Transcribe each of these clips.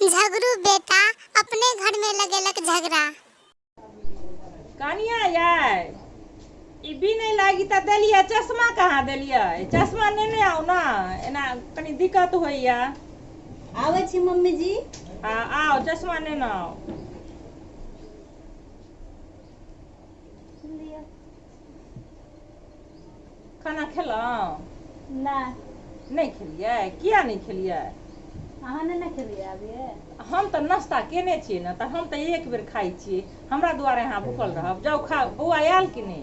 झगड़ू बेटा अपने घर में लगेलक झगड़ा। कनिया यै, ई बिनै लागी तऽ देलियै, चश्मा कहाँ देलियै? चश्मा नेने आउ ने, एना कनी दिक्कत होइया। आबै छी मम्मी जी। हँ आउ, चश्मा नेने आउ। खाना खेलहुँ? नहि। नहि खेलियै? किया नहि खेलियै? अहाँ नहि ने खेलियै अभिये? हम तऽ नाश्ता केने छियै ने, तऽ हम तऽ एक बेर खाइ छियै। हमरा दुआरे अहाँ भूखल रहब? जाउ खाउ। बौआ आयल कि नहि?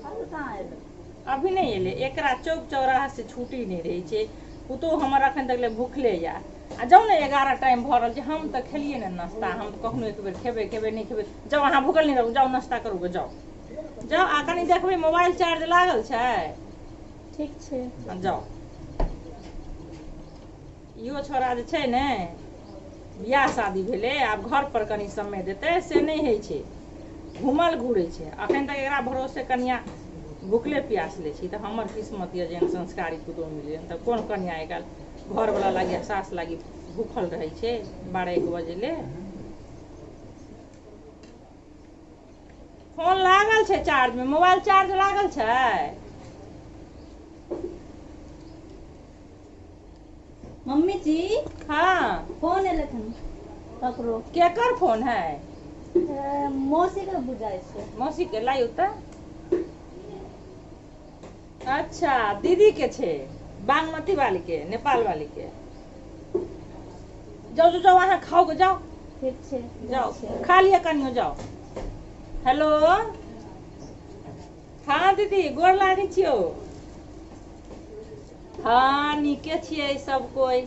अभी कहाँ एलै। अभी नहि एलै। एकरा चौक चौराहा से छुट्टी नहि रहै छै। पुतोहु हमर अखन तक ले भूखले यऽ। आ जाउ ने, 11 टाइम भऽ रहल छै। हम तऽ खेलियै ने नाश्ता। हम तऽ कखनो एक बेर खेबै, खेबै नहि खेबै। जाउ, अहाँ भूखल नहि रहू, जाउ नाश्ता करू गे, जाउ जाउ। आ कनि देखबै मोबाइल चार्ज लागल छै? ठीक छै। जाउ। इहो छोड़ा जे छै ने, बियाह शादी भेलै, आब घर पर कनि समय देतै से नहि होइ छै, घूमल घुरै छै। अखन तक एकरा भरोसे कनिया भुखले प्यासले छी। तऽ हमर किस्मत यऽ जेहन संस्कारी पुतोहु मिललै। तऽ कोन कनिया आइ काल्हि घरवला लागी आ सास लागी भूखल रहै छै 12-1 बजे ले? फोन लागल छै चार्ज में? मोबाइल चार्ज लागल छै? मम्मी जी। हाँ। फोन एलै हन ककरो। केकर फोन है? मौसी के बुझाइ छै। मौसी के लाइयो तऽ। अच्छा, दीदी के छै, बागमती वाली के, नेपाल वाली के। जाओ जाओ जाओ, अहाँ खाओ के जाओ। ठीक छै। जाओ खा लिअ कनियो, जाओ। हेलो, हाँ दीदी, गोर लागै छियौ। हाँ नीके छियै सब कोइ।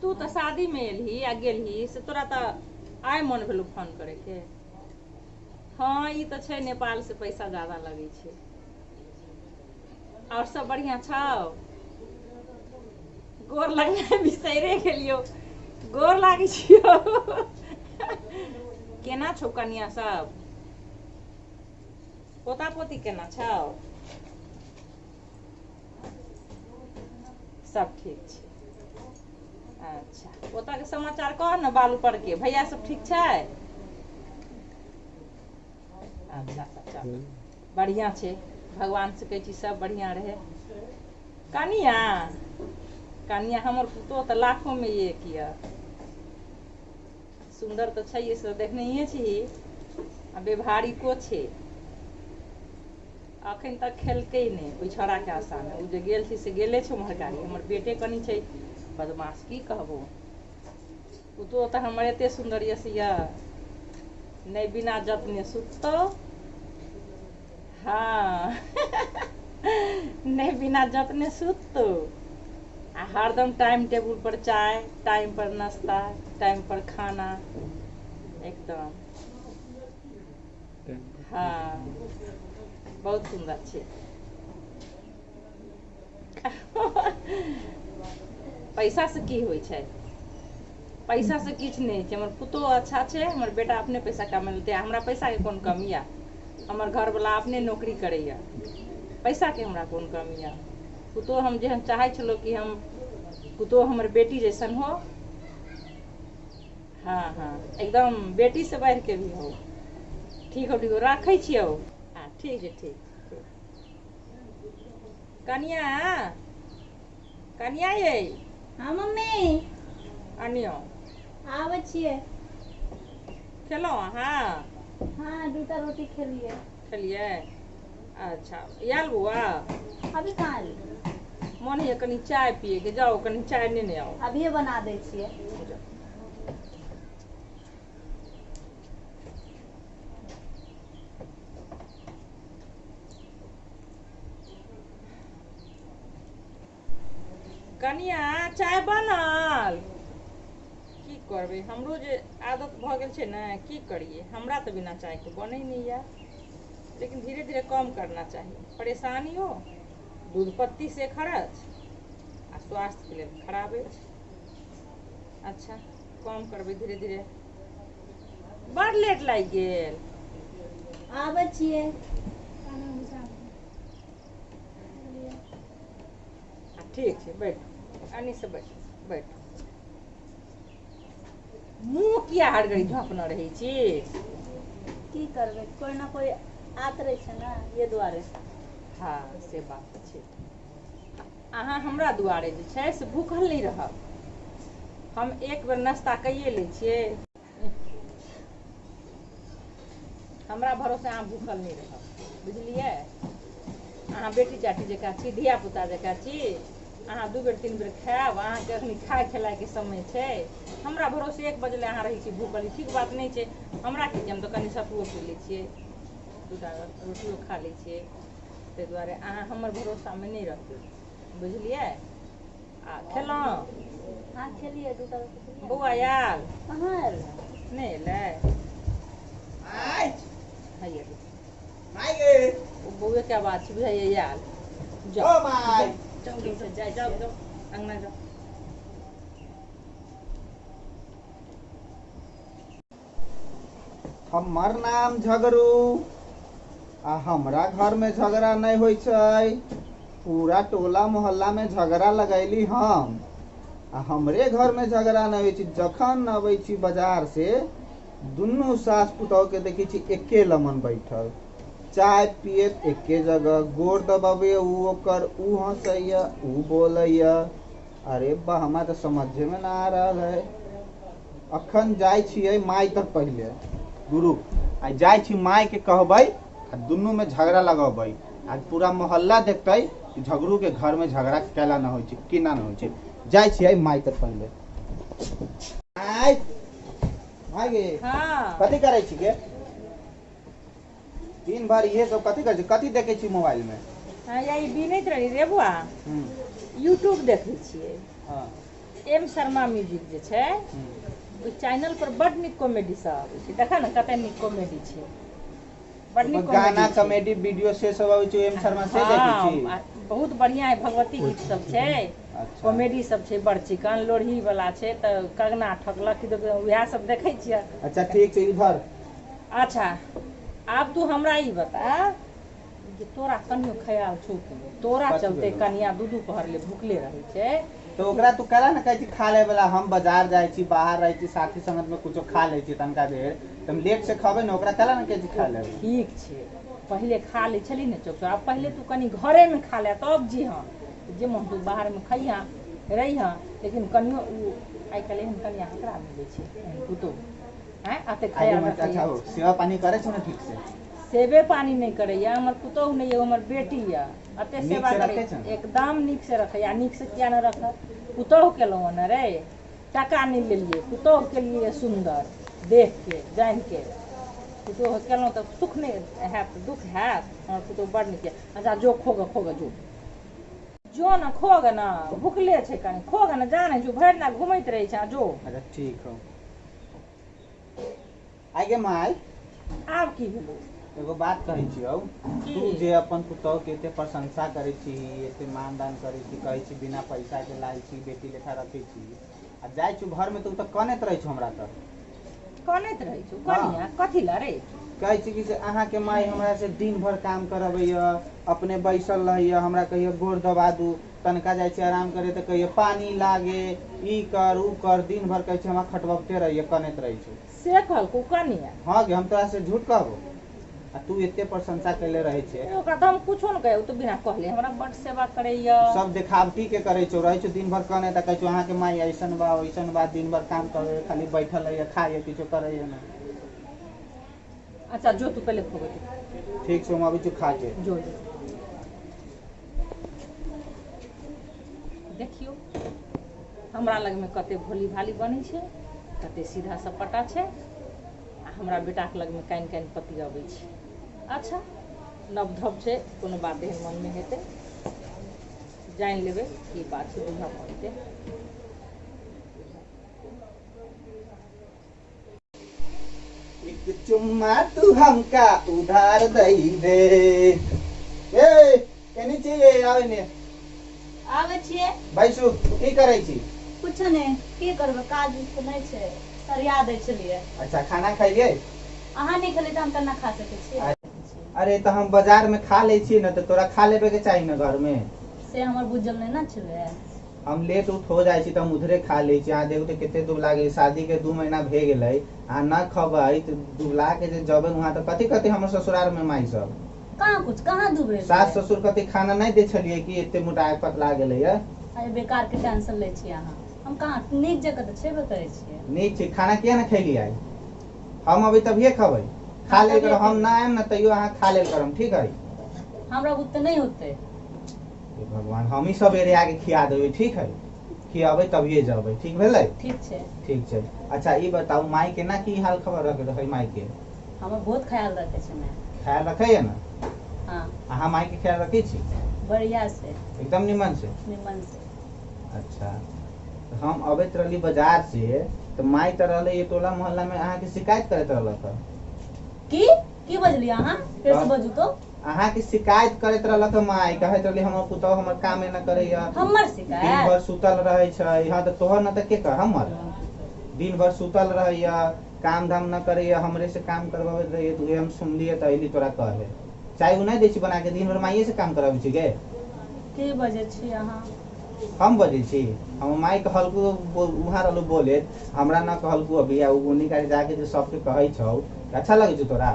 तू तऽ शादी में एलही आ गेलही, से तोरा तऽ आइ मन भेलौ फोन करैके? हाँ ई तऽ छै, नेपाल से पैसा ज्यादा लगै छै। और सब बढ़िया छौ? गोर लगनाइ बिसैरे गेलियौ, गोर लागै छियौ। केना छौ कनिया सब? पोता पोती केना छौ? सब ठीक छै? अच्छा, ओतऽ के समाचार कह ने, बालू पर के भैया सब ठीक छै? अच्छा अच्छा, बढ़िया छै। भगवान से कहै छी सब बढ़िया रहे। कनिया, कनिया, हमर पुतोह तऽ लाखों में एक यऽ। सुन्दर तऽ छै से देखनहिए छी, आ व्यवहारिको छै। अखन तक खेलकै नहि ओहि छौड़ाके आशामे। ओ जे गेल छै से गेले छै उम्हर गाड़ी। हमर बेटे कनि छै बदमाश, की कहबो। पुतोह तऽ हमर एते सुन्दर यऽ से यऽ नहि बिना जतने सुततौ। हाँ, नहि बिना जतने सुततौ आ हरदम टाइम टेबुल पर चाय, टाइम पर नाश्ता, टाइम पर खाना, एकदम। हाँ बहुत सुन्दर छै। पैसा से की होइ छै? पैसा से किछु नहि होइ छै। हमर पुतोह अच्छा छै, हमर बेटा अपने पैसा कमेलतै। हमरा पैसाके कोन कमी यऽ? हमर घरवला अपने नौकरी करैया, पैसाके हमरा कोन कमी यऽ? पुतोह हम जेहन चाहै छलहुँ कि हम पुतोह हमर बेटी जैसन हो। हाँ हाँ, एकदम बेटी से बढ़ि के भी हो। ठीक हो, ठीक हो, राखै छियौ। हाँ ठीक छै, ठीक ठीक। कनिया, कनिया यै। हाँ मम्मी। अनियो। आबै छियै। खेलहुँ अहाँ? हाँ, दूटा रोटी खेलियै। खेलियै? अच्छा, आयल बौआ? अभी कहाँ एलै। मन होइए कनि चाय पियैके, जाउ कनि चाय नेने आउ। अभिये बना दै छियै। कनिया, चाय बनल? की करबै, हमरो जे आदत भऽ गेल छै ने, की करियै, हमरा तऽ बिना चायके बनै नहि यऽ। लेकिन धीरे धीरे कम करना चाही। परेशानियो, दूध पत्ती से खर्च आ स्वास्थ्यके लेल खराब अछि। अच्छा, कम करबै धीरे धीरे। बड़ लेट लागि गेल। आबै छियै। ठीक छै, बैठ, अनी से बैठ, बैठ। किया हर घड़ी झपने रहै छी? की करबै, कोइ ना कोइ आत रहै छै ने, ये दुआरे। हँ से बात तऽ छै। अहाँ हमरा दुआरे जे छै से भूखल नहि रहब। हम एक बेर नाश्ता कैये लै छियै। हमरा भरोसे अहाँ भूखल नहि रहब, बुझलियै? अहाँ बेटी चाटी जकाँ छी, धियापुता जकाँ छी। अहाँ 2 बेर 3 बेर खायब। अहाँके अखनी खाय खेलायके समय छै। हमरा भरोसे 1 बजे अहाँ रहै छी भूखल, ई ठीक बात नहि छै। हमरा की छै, हम तऽ कनि सतुओ पी लै छियै, 2टा रोटियो खा लै छियै। ताहि दुआरे अहाँ हमर भरोसामे नहि रहबै, बुझलियै? आ खेलहुँ? हँ खेलियै, 2टा रोटी खेलियै। बौआ आयल? कहाँ आयल? नहि एलै? माय हैया माय गे। ओ बौएके आवाज छै, बुझाइए आयल। जाउ ओ my. जाउ जाउ जाउ जाउ जाउ अङ्गना जाउ। हमर नाम झगड़ू आ हमरा घर में झगड़ा नहीं होइ छै। पूरा टोला मोहल्ला में झगड़ा लगैली हम आ हमरे घर में झगड़ा नहीं होइ छै। जखन अबै छी बाजार से दुनू सास पुतोह के देखै छी एके लमन बैठल, चाय पियत एके जगह, गोर दबाबैया उ ओकर, उ हंसैया उ बोलैया। अरे बा, हमरा तऽ समझे में ना आ रहल है। अखन जाइ छियै माय तक पहिले गुरु, आ जाइ छी माय के कहबै आ दुनू में झगड़ा लगेबै। आ पूरा मोहल्ला देखतै कि झगड़ू के घर में झगड़ा केला न होइ छै, केना न होइ छै। जाइ छियै माय तक पहिले। माय माय गे। हँ कथी करै छी गे? दिन भर इहे सब कथी करै छी? कथी देखै छी मोबाइल में? हँ, या ई बीनैत रही रे बौआ। यूट्यूब देखै छियै। हँ। एम शर्मा म्यूजिक जे छै ओहि चैनल पर बड नीक कॉमेडी सब आबै छै। देखा ने कते नीक कॉमेडी छै, बड नीक गाना कॉमेडी छै। कॉमेडी वीडियो से सब अबै छै, एम शर्मा से देखै छी? हँ, बहुत बढ़िया है, भगवती गीत सब छै। अच्छा। कॉमेडी सब छै, बड़ चिकन लोढ़ी वाला छै तऽ कगना ठकलक, उएह सब देखै छियै। अच्छा ठीक छै, इधर। अच्छा आब तू हमरा ई बता जे तोरा कनियो ख्याल छौ कि नहि? तोरा कथी चलते भेलौ? कनिया 2-2 पहर ले भूखले रहै छै। तो ओकरा तू कहला ने कहै छी खा ले वाला। हम बाजार जाइ छी, बाहर रहै छी, साथी संगत में कुछो खा लै छी तनका देर, तऽ हम लेट से खबै ने, ओकरा कहला ने कहै छी खा ले। ठीक छै, पहिले खा लै छली ने चौक, आब पहिले तू कनि घरेमे खा ले तब जी। हँ जे मोन तू बाहरमे खइहा रहिहा, लेकिन कनियो ओ आइ काल्हि एहन कनिया ककरा मिलै छै, एहन पुतोहु आँय एते आगे ख्याल मत। अच्छा रखैया। हो, सेवा पानी करै छौ ने ठीक से? सेवे पानी नहि करैया हमर पुतोहु, नहि यऽ हमर बेटी यऽ, एते नीक सेवा से करै रखै छै ने? एकदम नीक से रखैया। नीक से किया नहि रखत? पुतोहु केलहुँ ने रे, टका नहि लेलियै, पुतोहु केलियै सुन्दर देख के जानि के पुतोहु केलहुँ तऽ सुख नहि हैत दुख हैत? हमर पुतोहु बड़ नीक यऽ। अच्छा जो खोग खोग, जो जो ने खोग ने, भुखले छै कनि खोग ने, जानै छौ भरि दिना घुमैत रहै छै, जो। अच्छा ठीक हो। आगे माय। आब की भेलौ? एगो बात कहै छियौ। की? तू जे अपन पुतोह के एते प्रशंसा करै छी, एते मान दान करै छी, कहै छी बिना पैसा के लाय छी, बेटी लेखा रखै छी, आ जाइ छी घर में तऽ उ तऽ कनैत रहै छौ हमरा तऽ। कनैत रहै छौ कनिया? कथी लए रे? कहै छी कि से अहाँके माय हमरा से दिन भर काम करबैया, अपने बैसल रहैया, हमरा कहियो गोर दबा दू, तनका जाइ छी आराम करे तऽ कहियो पानी लागे, ई कर ऊ कर, दिन भर कहै छी हमरा खटबते रहैया, कनैत रहै छै। से कहलकौ कनिया? हँ गे, हम तोरा से झूठ कहबो? आ तू एते प्रशंसा कैले रहै छै। ओकरा तऽ हम कुछो नहि कहै, ओ तऽ बिना कहले हमरा बड सेवा करैया। सब देखावटी के करै छौ, रहै छौ दिन भर कने तऽ कहै छौ अहाँके माय ऐसन बा वैसन बा, दिन भर काम करे खाली बैठल रहैया, खाइया, किछो करैया ना। अच्छा जो तू पहिले खोगे जो। ठीक छै, हम अबै छी खा के। जो जो। देखियौ हमरा लगमे कते भोली भाली बनै छै, कते सीधा सपाटा छै, आ हमरा बेटाके लगमे कानि कानि पति अबै छै। अच्छा नव धव छै, कोनो बात एहन मनमे हेतै, जानि लेबै की बात छै, बुझऽ पड़तै। एक चुम्मा तू हमका उधार दई दे। ए केनी छी आवे ने। आबै छियै। बैसू, की करै छी? कुछो नहि, की करबै, काज तऽ नहि छै, सरिया दै छलियै। अच्छा खाना खैलियै? अहाँ नहि खेलियै तऽ हम केना खा सकै छियै? अरे तऽ हम बाजार में खा लै छी ने, तऽ तोरा खा लेबे के चाही ने घर में। से हमर बुझल नहि ने छलै। हम लेट उठ हो जाइ छी तऽ हम उधरे खा लै छी। अहाँ देखू तऽ कते दुबला गेली, शादी के 2 महीना भए गेलै, अहाँ न खबै तऽ दुबला के जे जबै वहाँ तऽ कथी कथी हमर ससुराल में माई सब कहाँ कुछ कहाँ दुबरे? सास ससुर कथी खाना नहि दै छलियै कि एते मोटा के पतला गेलै ये? अरे, बेकार के टेंशन लै छी अहाँ। हम कहाँ, नीक जगह तऽ छेबे करै छियै। नीक छै। खाना किया ने खैली आइ? हम अभी तभिए खबै, खा लेल करब। हम ना आएम ना तैयो अहाँ खा लेल करब, ठीक है? हमरा बुते नहि होतै। हे भगवान, हम ही सवेरे आके खिया देबै, ठीक है? खियाबै तभिए जबै, ठीक भेलै? ठीक छै। ठीक छै। अच्छा, ई बताउ, माई के ना की हाल खबर रख रहै माई के? हमर बहुत ख्याल रखै छै माय। ख्याल रखैया ना? हाँ। अहाँ माई के ख्याल रखै छी? बढ़िया से। एकदम निमन से? निमन से। अच्छा, तऽ हम अबैत रहली बाजार से तऽ माई तऽ रहलै ये टोला मोहल्ला में अहाँके शिकायत करैत रहलक हँ। की की बजली अहाँ? फेर से बजू तो। अहाँके शिकायत करैत रहलक हँ माई, कहैत रहली हमर पुतहु हमर कामे न करैया। हमर दिन शिकायत? भर सुतल रहै छै। हाँ, तऽ तोहर न तऽ के कर? हमर दिन भर सुतल रहैया, काम धाम न करैया, हमरे से काम करवाबैत रहैया। तऽ उहे हम सुनलियै तऽ अयली तोरा कहे। चाय उ नहि दै छी बना के, दिन भर माइये से काम कराबै छी गे। की बजै छी अहाँ? हम बजै छी? हम माई कहलकू, उहाँ रहलू बोले, हमरा न कहलकू अभी। आ उ उन्हीं का जाके जे सबके कहै छौ, अच्छा लगै छौ तोरा?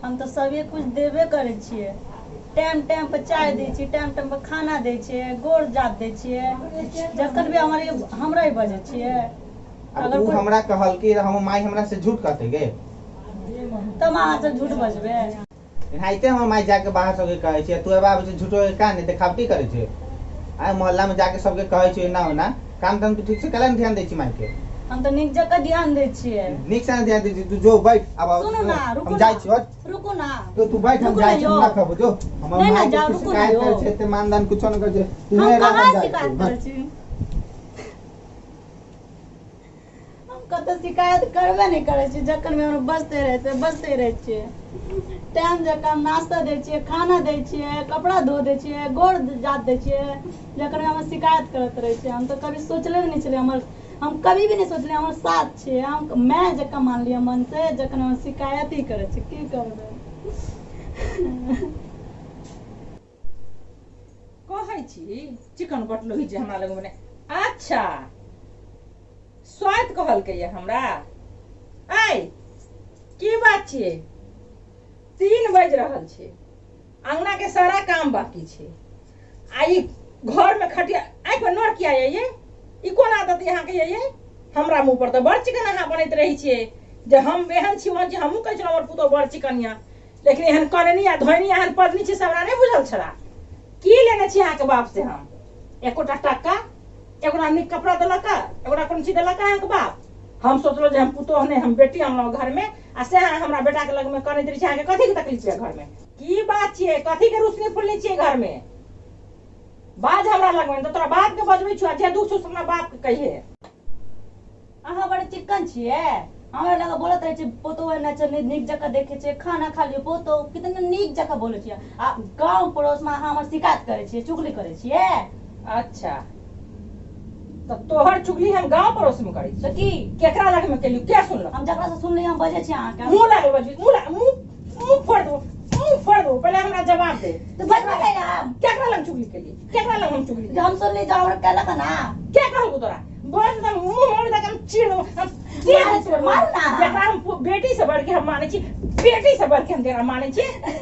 हम तऽ सबे कुछ देबे करै छियै। टाइम टाइम पर चाय दै छियै, टाइम टाइम पर खाना दै छियै, गोड़ जात दै छियै। जखन भी हमर हमरा ही बजै छियै। आब अगर उ कोइ हमरा कहलकी, हमर माई हमरा से झूठ कहतै गे? तब अहाँ से झूठ बजबै? एनाहिते हमर माई जाके बाहर सबके कहै छै। तू एबा आबै छै झूठो के कान देखावटी करै छै। आइ मोहल्ला में जाके सबके कहै छै एना ओना। काम धाम तू ठीक से कैला ने ध्यान दै छी माई के? हम तऽ नीक जकाँ ध्यान दै छियै। नीक से ध्यान दै छी? तू जो बैठ आब। सुनू ना, रुकू हम ना। जाइ छी, हट। रुकू ना। तो तू बैठ, हम रुकू जाइ ना छी। यौ। हम ना खबो, जो। हमर नहि, माई नहि, के जाउ, तू रुकू ना शिकायत यौ। करै छै, एते मानदान कुछो न करै छै। तू हम नहि रह, कहाँ हम जाइ शिकायत छी। करै हट। छी? हम कतऽ शिकायत करबे नहि करै छी। जखन भी हमरा बजते रहै छै, बजते रहै छियै। टाइम जकाँ नाश्ता दै छियै, खाना दै छियै, कपड़ा धो दै छियै, गोड़ जात दै छियै, जखन भी हमर शिकायत करैत रहै छियै। हम तऽ कभी सोचले भी नहि छलियै हमर, हम कभी भी नहि सोचलियै। हमर साथ छियै, हम माय जकाँ मानलियै मन से। जखन हम शिकायत ही करै छी, की करबै? कहै छी चिकन बटलोही जे हमरा लग बने। अच्छा, स्वाद कहलकै ये हमरा। आइ की बात छियै? 3 बाजि रहल छै, अंगना के सारा काम बाकी छै आ ई घर में खटिया आँखि में नोर किया ये? ई कोन आदत अहाँके ये? हमरा मुँह पर तऽ बड़ चिकन अहाँ बनैत रहै छियै जे हम एहन छी, ओहन छी। हमहूँ कहै छलहुँ हमर पुतोह बड़ चिकन यऽ, लेकिन एहन कननी आ धोनी, एहन पदनी छी से हमरा नहि बुझल छला। की लेने छी अहाँके बाप से हम? एकोटा टाका, एकोटा नीक कपड़ा देलक? एकोटा कोनो चीज देलक अहाँके बाप? हम सोचलहुँ जे हम पुतोह नहि, हम बेटी अनलहुँ घरमे आ से अहाँ हमरा बेटाके लगमे कनैत रहै छी। अहाँके कथीके तकलीफ यऽ घरमे? की बात छियै? कथीके रोशनी फुलनी छियै घरमे? बाज हमरा लगमे, तऽ तोरा बापके बजबै छियौ आ जे दुख छौ से अपना बापके कहिहे। अहाँ बड़ चिक्कन छियै। हमरा लग बोलत रहै छै पोतो एना छै, नीक जकाँ देखै छै, खाना खा लियौ पोतो, कितना नीक जकाँ बोलै छियै आ गाँव पड़ोसमे अहाँ हमर शिकायत करै छियै, चुगली करै छियै। अच्छा, तऽ तोहर चुगली हम गाँव पड़ोसमे करै छी? तऽ की? केकरा लगमे केलियौ? के सुनलक? हम जकरासँ सुनलियै, हम बजै छी अहाँके। मुँह लागल बजबी, मुँह मुँह मुँह फोड़ देबो, मुँह फोड़ देबो। पहिले हमरा जवाब दे। तऽ बजबै ने हम। केकरा लग चुगली केलियै? केकरा लग हम चुगली? जे हम सुनली, जो हमरा कहलक ना। के कहलको तोरा? बोल तऽ मुँह मोड़ दे के हम चीर देबो, हम चीर देबो। मारू ना। जेकरा हम बेटी से बढ़ के हम मानै छी, बेटी से बढ़ के हम जेकरा मानै छी,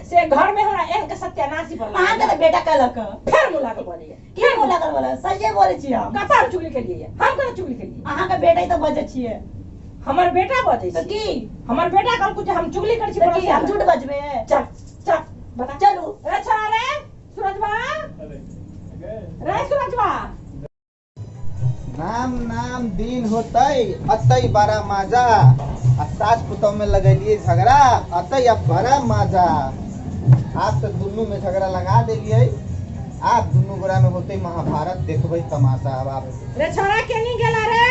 से घर में हमरा एहन के सत्यानाशी पर अहाँके तऽ बेटा कहलक। फेर मुँह लागल बजैया। की मुँह लागल बोले? सहिए बोलै छी हम। कतऽ हम चुगली केलियै? हम कतऽ चुगली केलियै? अहाँके बेटा तऽ बजै छियै। हमर बेटा बजै तऽ छै? की? हमर बेटा कहलको जे हम चुगली करै छी। तऽ की हम झूठ बजबै? चल चल, बता। चलू। रे छोरा, रे सूरजबा, रे सूरजबा। नाम नाम दिन होतै अतै बड़ा मजा आ सास पुतोह में लगेलिए झगड़ा, अतै अब बड़ा मजा। आब तऽ दुनू में झगड़ा लगा देलिए, आब दुनू गोरा में होतै महाभारत, देखबै तमाशा आब आब। रे छोरा, केनी गेला रे?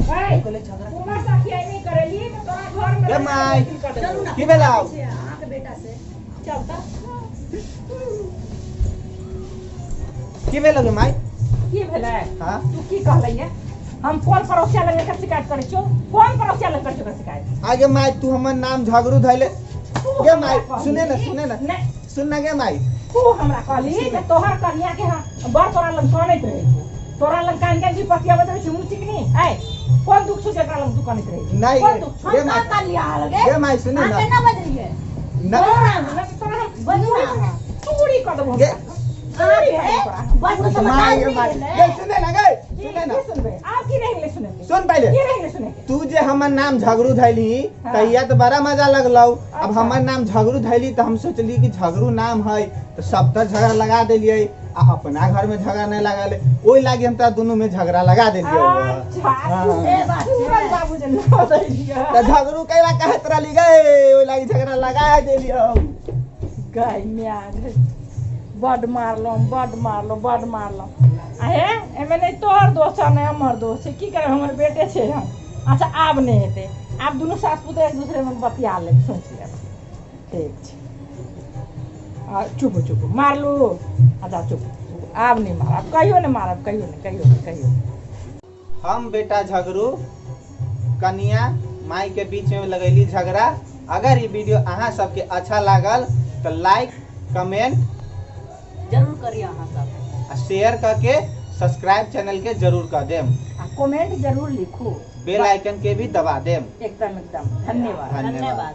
ऐ कुमार साखी आई नहीं करेली तऽ तोरा घर में रे माय। चलू ना। की भेलौ? अहाँके बेटा से। चल तऽ। की भेलौ गे माय? की भेलै? हाँ। तू की कहलै? हम कोन पड़ोसिया लग एकर शिकायत करै छियौ? कोन पड़ोसिया लग करै छियौ एकर शिकायत? आगे माय, तू हमर नाम झगड़ू धैले। तू गे हमरा माय, कहली- सुने ना, सुने ना। नहि। सुन ना गे माय। तू हमरा कहली जे तोहर कनिया के हम बड़ तोरा लग कनैत रहै छौ। तोरा लग कान कान जी पतिया बतबै छै मुँह चिकनी आय कोन दुख छौ जेकरा लग तू कानैत रहै छी? नहीं, कोन दुख छौ? गे हम माय का कालिया लगे गे माय सुनी अहाँ ना केना बजलियै ना तोरा हम तोरा हम बजू ना चूड़ी कऽ देबौ गे चूड़ी कऽ तोरा हम। बस तो माय समाचार गे नहीं माय भेलै। गे सुने ना गे की सुने ना की सुनबै आब की रहि गेलै सुनै के सुन पहिले की रहि गेलै सुनै के तू जे हमर नाम झगड़ू धैली हाँ। तहिया तो बड़ा मजा लगलौ। अब अच्छा। हमर नाम झगड़ू धैली तो हम सोचली कि झगड़ू नाम है तो सब तर झगड़ा लगा देलियै आ अपना घर में झगड़ा नहीं लगल, ओहि लागी हम तोरा दुनू में झगड़ा लगा देलियै। अच्छा हाँ। से बात छै। सूरज बाबू जे लऽ दैलियै तऽ झगड़ू कैला कहैत रहली गे, ओहि लागी झगड़ा लगा देलियौ। गाय म्या गै बड मारलहुँ बड मारलहुँ बड मारलहुँ। आ हे एहिमे नहि तोहर दोष छौ नहि हमर दोष छै, की करब हमर बेटे छै हम। अच्छा आब नहि हेतै, आब दुनू सास पुतोह एक दूसरेमे बतिया लेब सोचि लेब। ठीक छै आ चुप चुप मारलू। अच्छा चुप चुप आब नहि मारब, कहियो नहि मारब, कहियो नहि कहियो नहि कहियो नहि। हम बेटा झगड़ू कनिया माई के बीच में लगैली झगड़ा। अगर ई वीडियो अहाँ सबके अच्छा लागल तो लाइक कमेंट जरूर करिए अहाँ सब आ शेयर करके सब्सक्राइब चैनल के जरूर कर देम आ कमेंट जरूर लिखू, बेल आइकन के भी दबा देम। एकदम एकदम धन्यवाद। धन्यवाद। धन्यवाद।